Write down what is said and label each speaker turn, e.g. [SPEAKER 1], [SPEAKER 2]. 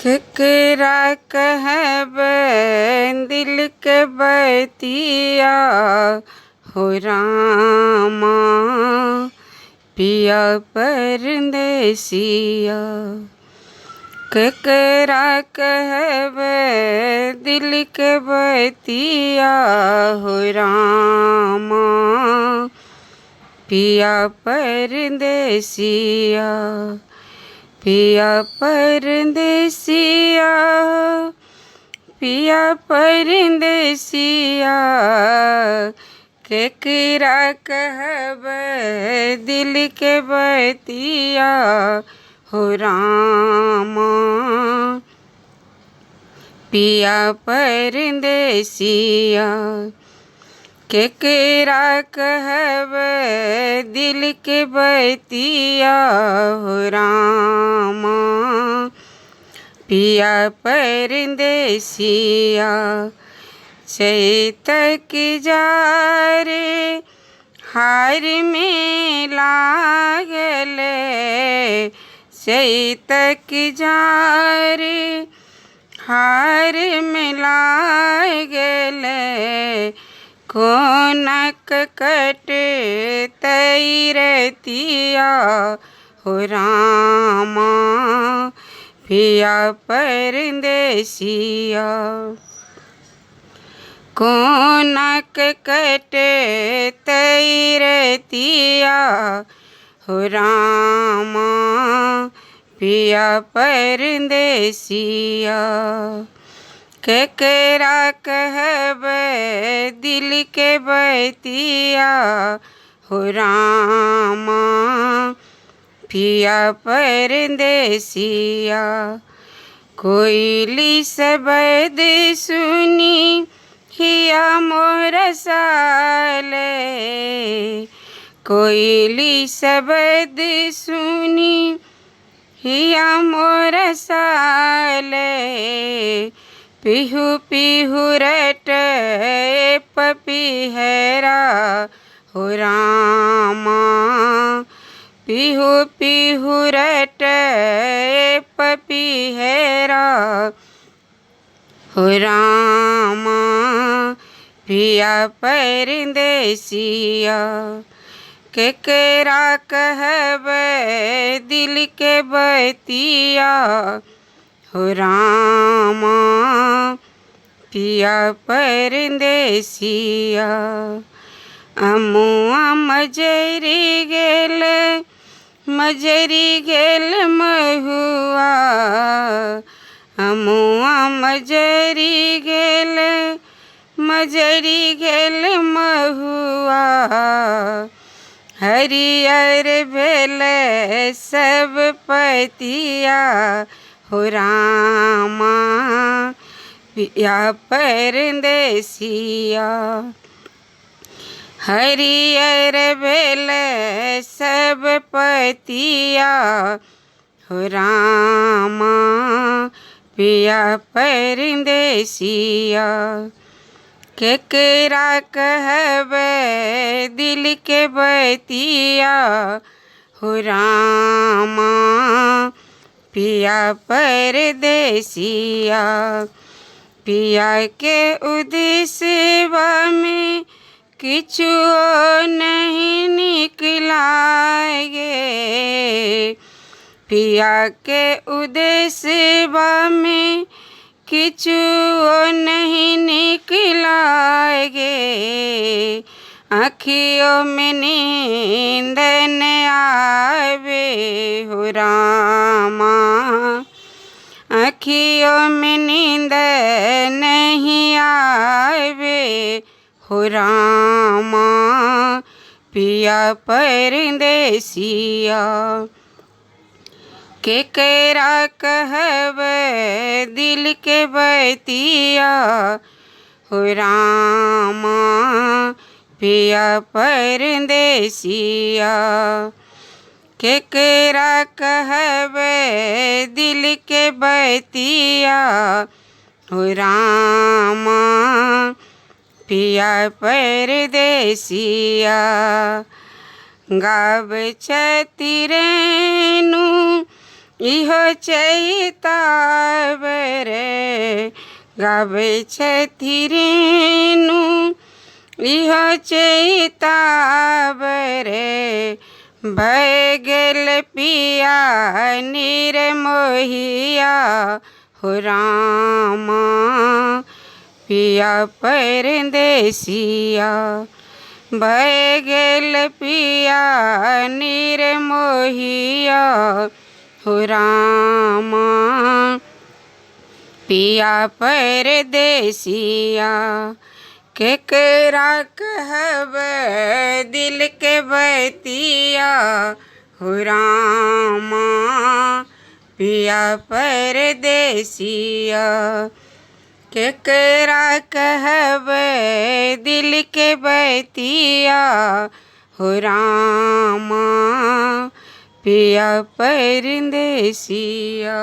[SPEAKER 1] केकरा कहबै दिलके बतिया हो रामा, पिया परदेसिया। केकरा कहबै दिलके बतिया हो रामा, पिया परदेसिया। पिया परदेसिया, पिया परदेसिया, केकरा कहबै दिलके बतिया हो रामा, पिया परदेसिया। केकरा कहबै दिलके बतिया हो रामा, पिया परदेसिया। चैतक जारे हार में लागल, चैतक जारे हार में लागल, कोनक कटतै रतिया हो रामा, पिया परदेसिया। कोनक कटतै रतिया हो रामा, पिया परदेसिया। केकरा कहबै दिलके बतिया हो रामा, पिया परदेसिया। कोइली शब्द सुनी हिया मोर साले, कोइली शब्द सुनी हिया मोर साले, पिहु पिहु रट पपीहरा हो रामा, पिहु पिहु रट पपीहरा हो रामा, पिया परदेसिया। केकरा कहबै दिलके बतिया हो रामा, पिया परदेसिया। अमुआ मजरि गेल, मजरि गेल महुआ, अमुआ मजरि गेल, मजरि गेल महुआ, हरियर भेल सब पतिया हो रामा, पिया परदेसिया। हरियर भेल सब पतिया हो रामा, पिया परदेसिया। केकरा कहबै दिलके बतिया हो रामा, पिया परदेसिया। पिया के उदेसवा में किछु नहीं नीक लागे, पिया के उदेसवा में किछु नहीं नीक लागे, आँखियों में नींद न आवे हो रामा, आँखियों में नींद नहीं आवे हो रामा, पिया परदेसिया। केकरा कहबै दिलके बतिया हो रामा, पिया परदेसिया। केकरा कहबै दिलके बतिया हो रामा, पिया परदेसिया। गाबै छथि रेणु इहो चैताब रे गाबै छथि रेणु इहो चैताब रे। भए गेल पिया निरमोहिया हो रामा, पिया परदेसिया। भए गेल पिया निरमोहिया हो रामा, पिया परदेसिया। केकरा कहबै दिलके बतिया हो रामा, पिया परदेसिया। केकरा कहबै दिलके बतिया हो रामा, पिया परदेसिया।